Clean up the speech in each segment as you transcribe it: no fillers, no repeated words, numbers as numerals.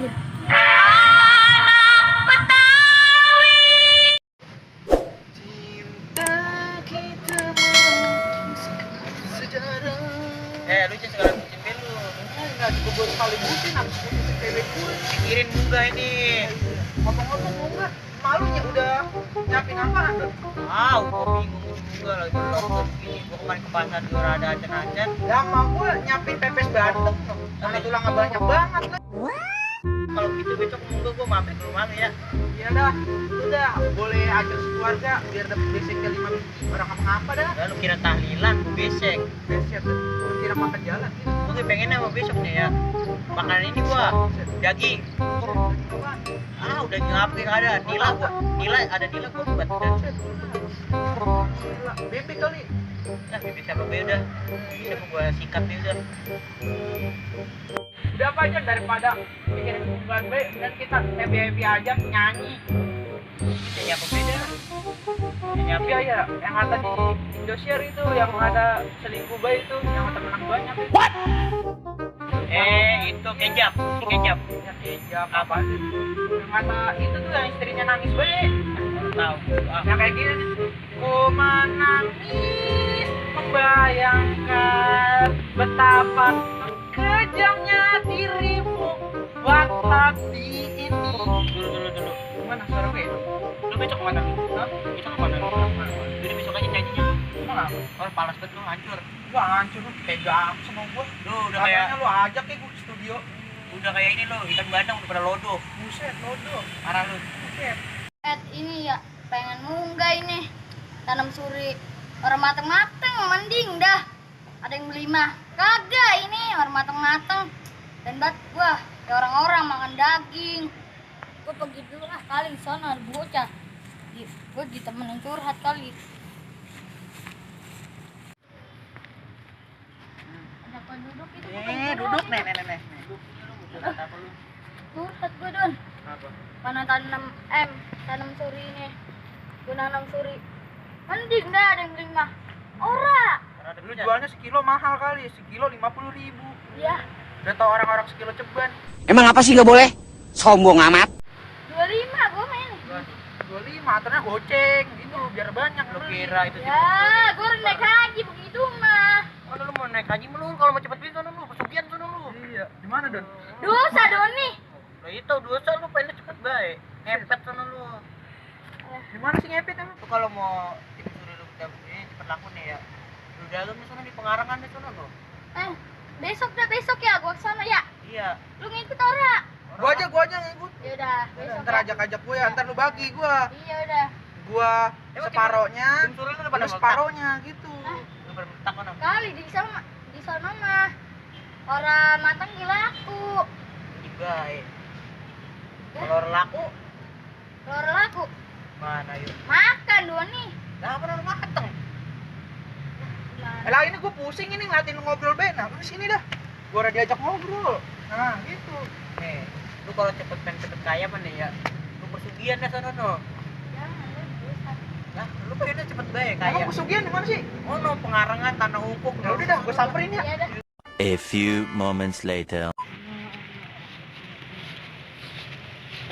anjir. Cinta kita sejarah. Lu jangan sekarang bucin belu. Enggak cukup buat sekali bucin, habis putusin cewek gue. Pikirin juga ini. Ngomong-ngomong mau nggak? Malunya udah nyiapin apaan tuh? Gua bingung juga lagi lockdown gini. Gua kemarin ke pasar juga ada acan-acan. Ya mau gue nyiapin pepes bandeng tuh. Karena tulangnya banyak banget lah. Kalau gitu besok minggu gua mampir ke rumah lu ya. Iya dah, udah boleh ajak sekeluarga biar dapet beseknya 5 orang apa dah. Ya, lu kira tahlilan, gua besek. Besek tuh, kira makan jalan gitu. Gua pengennya mau besok nih ya. Makanan ini gua daging. Udah ngapain nggak ada. Nila ada nila gua buat. Bebek kali. Nah, bibit apa beda. Bisa gua sikat nih udah. Udah apa aja daripada bikin hubungan baik dan kita happy aja nyanyi. Bisa apa beda. Nyanyi ya yang ada di Indosiar itu yang ada selingkuh bayi itu yang temen banyak. What? Itu kecap, si kecap. Ya kejap apa sih? Yang ada itu tuh yang istrinya nangis bayi. Tahu. Yang kayak gini nih. Ku menangis membayangkan betapa kejamnya dirimu buat hati ini. Dulu. Gimana suara gue? Lu besok kemana? Hah? Besok kemana? Jadi besok aja nyanyinya. Emang apa? Oh, palas banget lu hancur. Gua hancur lu pegang sama gua. Lu udah kayak Katanya lu ajak ya gua ke studio. udah kayak ini lo, ikan bandeng udah pada lodo. Buset, lodo. Parah lu. Buset. Ini ya pengen munggah ini. Tanam suri. Orang mateng-mateng mending dah. Ada yang beli mah. Kagak ini orang mateng-mateng. Dan bat gua kayak orang-orang makan daging. Gua pergi dulu lah kali sana ada bocah. Gua ditemenin curhat kali. Ada apa duduk itu? Duduk nih. Curhat apa lu? Curhat gua Don. Apa? Mana tanam suri ini. Gua nanam suri. Mending dah ada yang beli mah. Ora. Lu jualnya sekilo mahal kali, sekilo 50.000. Iya. Udah tau orang-orang sekilo ceban. Emang apa sih nggak boleh? Sombong amat. 25 gua main. 25, aturnya goceng gitu biar banyak. Lu kira itu sih? Ya, gua udah naik haji begitu mah. Mana lu mau naik haji melulu kalau mau cepet duit sono lu, pesugihan sono lu. Iya, di mana, Don? Dosa Doni. Lo itu dosa lu pengen cepet baik. Ngepet sono lu. Di mana sih ngepet emang? Lu kalau mau tim suri lu cepet laku nih ya. Lu dalam di sana di pengarangan di sono lu. Besok ya gua kesana ya. Iya. Lu ngikut ora? Gua aja ngikut. Ya udah, besok. Ntar Ya. ajak gue ya, ntar lu bagi gua. Iya udah. Gua separohnya, Tim suri lu udah pada lu separohnya gitu. Lu pada mentak kan? Kali di sana mah orang matang gila aku. Juga kalau orang laku Lor laku. mana yuk? Makan Doni. Lah apa orang mateng? Lah ini gua pusing ini ngeliatin lu ngobrol benar. Lu sini dah. Gua udah diajak ngobrol. Nah, gitu. Nih, lu kalau pengen cepet kaya mana ya? Lu pesugihan dah sono no. Jangan lu dosa. Lah, lu pengennya cepet baik Emang kaya. pesugihan di mana sih? Oh no, pengarangan tanah hukum. Ya udah dah, gua samperin ya. Iya dah. A few moments later.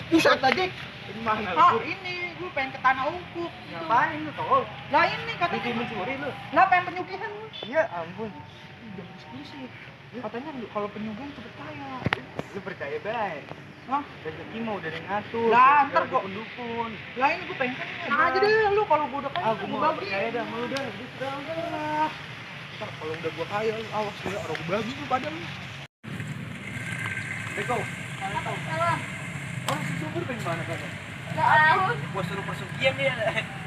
Buset aja. Di mana lu? Ini gua pengen ke tanah ungkuk. Ngapain lu tol? Lah ini katanya mencuri lu. Lah pengen penyugihan lu. Iya ampun. Jangan eksklusif. Katanya lu kalau penyugihan cepet kaya. Lu percaya baik. Hah? Rezeki mah udah ada yang ngatur. Lah, ntar gua dukun. Lah ini gua pengen nah aja deh lu kalau gua udah kaya Gua gua mau bagi. percaya dah sama lu dah. Udah. Ntar kalau udah gua kaya lu awas lu orang gua bagi lu pada lu. Beko. Salam. Oh, si subur pengen mana kan? Lah, Gua suruh pesugihan dia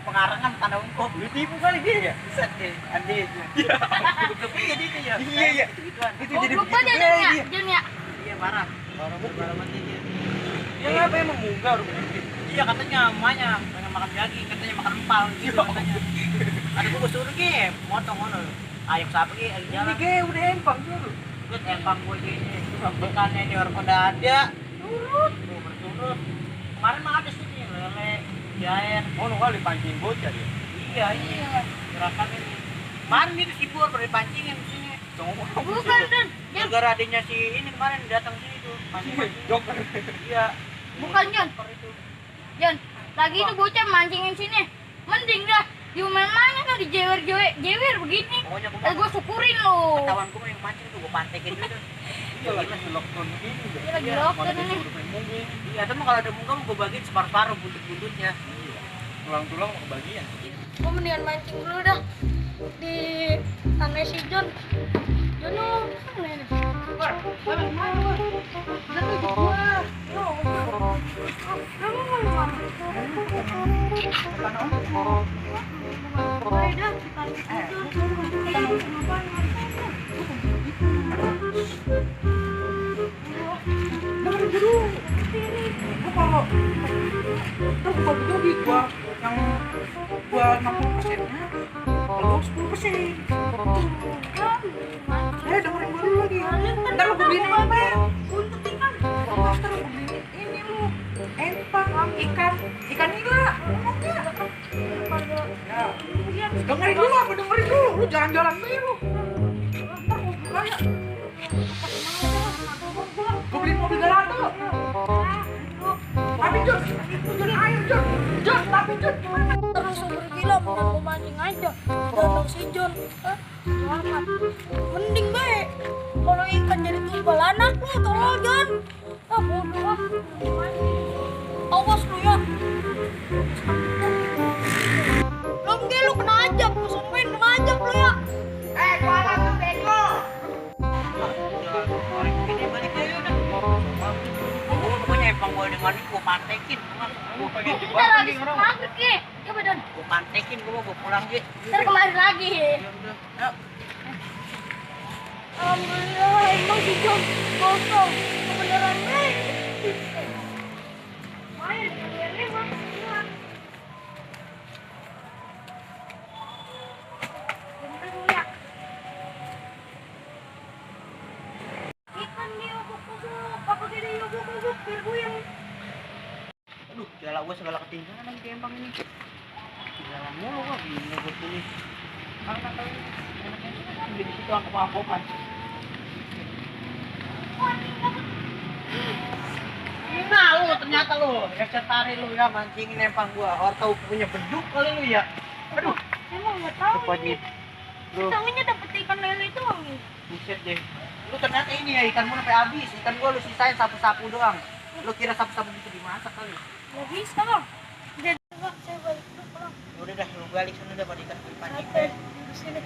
pengarangan tanah hukum. Lu tipu kali dia ya? Set deh, adiknya. Betul jadi itu ya. Iya. Gituan. Itu jadi goblok begitu aja baik Jun dia. ya. Jun ya. Iya marah. Marah mati dia. Dia ngapa emang munggah lu begitu? Iya katanya emaknya pengen makan daging, katanya makan empal gitu katanya. Ada gua suruh ge, motong ngono. Ayam sapi ge lagi Ini jalan. kayak udah empang tuh lu. Gua empang gua gini. Bukannya ini orang pada ada. Turut, gua berturut. Kemarin mah ada sih lele, jair. Oh, lu kali pancing bocah dia. Iya. Gerakan ini. Kemarin itu si Pur pada pancingin di sini. Bukan Don. Gara-gara adanya si ini kemarin datang sini tuh. Joker. Iya. Bukan Jon. Jon, lagi itu bocah mancingin sini. Mending dah. Main-mainnya tuh di jewer begini. Pokoknya Gue syukurin lo. kawan gue yang mancing tuh gue pantekin gitu. Iya lagi lockdown begini. Dia lagi lockdown ini. Iya, tapi kalau ada bunga gue bagiin separuh-separuh buntut-buntutnya. Tulang-tulang mau kebagian. Gue mendingan mancing dulu dah di tanah si Jon. Jon lo mana ini? Gua 60%-nya, lu 10%. Dengerin gua dulu lagi. Ntar lu gua beliin apa? Untuk ikan. Ntar lu beliin ini lu. Empang, ikan nila. Ya. Dengerin dulu apa dengerin dulu. Lu jalan-jalan dulu lu. Ntar gua buka ya. Gua beliin mobil gelato. Tapi Jun, itu Jun air Jun. Jun, tapi Jun gimana? Terus bergila mau mancing aja. Danau si Jon. Selamat. Mending baik. Kalau ikan jadi tumbal anak lu tolong Jon. Ah bodoh ah. Awas lu ya. Lomge lu kena ajak, lu sumpahin kena ajak lu ya. Kuala tuh bego. Orang begini balik aja udah. Pokoknya empang gue dengan gue pantekin. Kita lagi maghrib ki. Coba Don. Gue pantekin gue pulang aja. Ntar kemari lagi. Ya udah. Ayo. Alhamdulillah emang si Jon kosong. Kebenaran nih. Main ini mah. Ikan dia ubuk-ubuk, apa gede ubuk-ubuk biar gue yang Aduh, jala gue segala ketinggalan lagi di empang ini. Jalan mulu gue, bingung gue tulis. Angkat kali. Enaknya di situ apa-apa. Nah lu ternyata lu, tari lu ya mancingin empang gua. Orang tahu punya beduk kali lu ya. Aduh, emang nggak tahu. apa nih? Lu Tangannya dapet ikan lele doang nih. buset deh. Lu ternyata ini ya ikanmu sampai habis. Ikan gua lu sisain sapu-sapu doang. Lu kira sapu-sapu bisa dimasak kali? Nggak bisa bang. Jadi bang, saya balik dulu pulang. Udah dah, lu balik sana dah pada ikan pancing. Sampai di sini.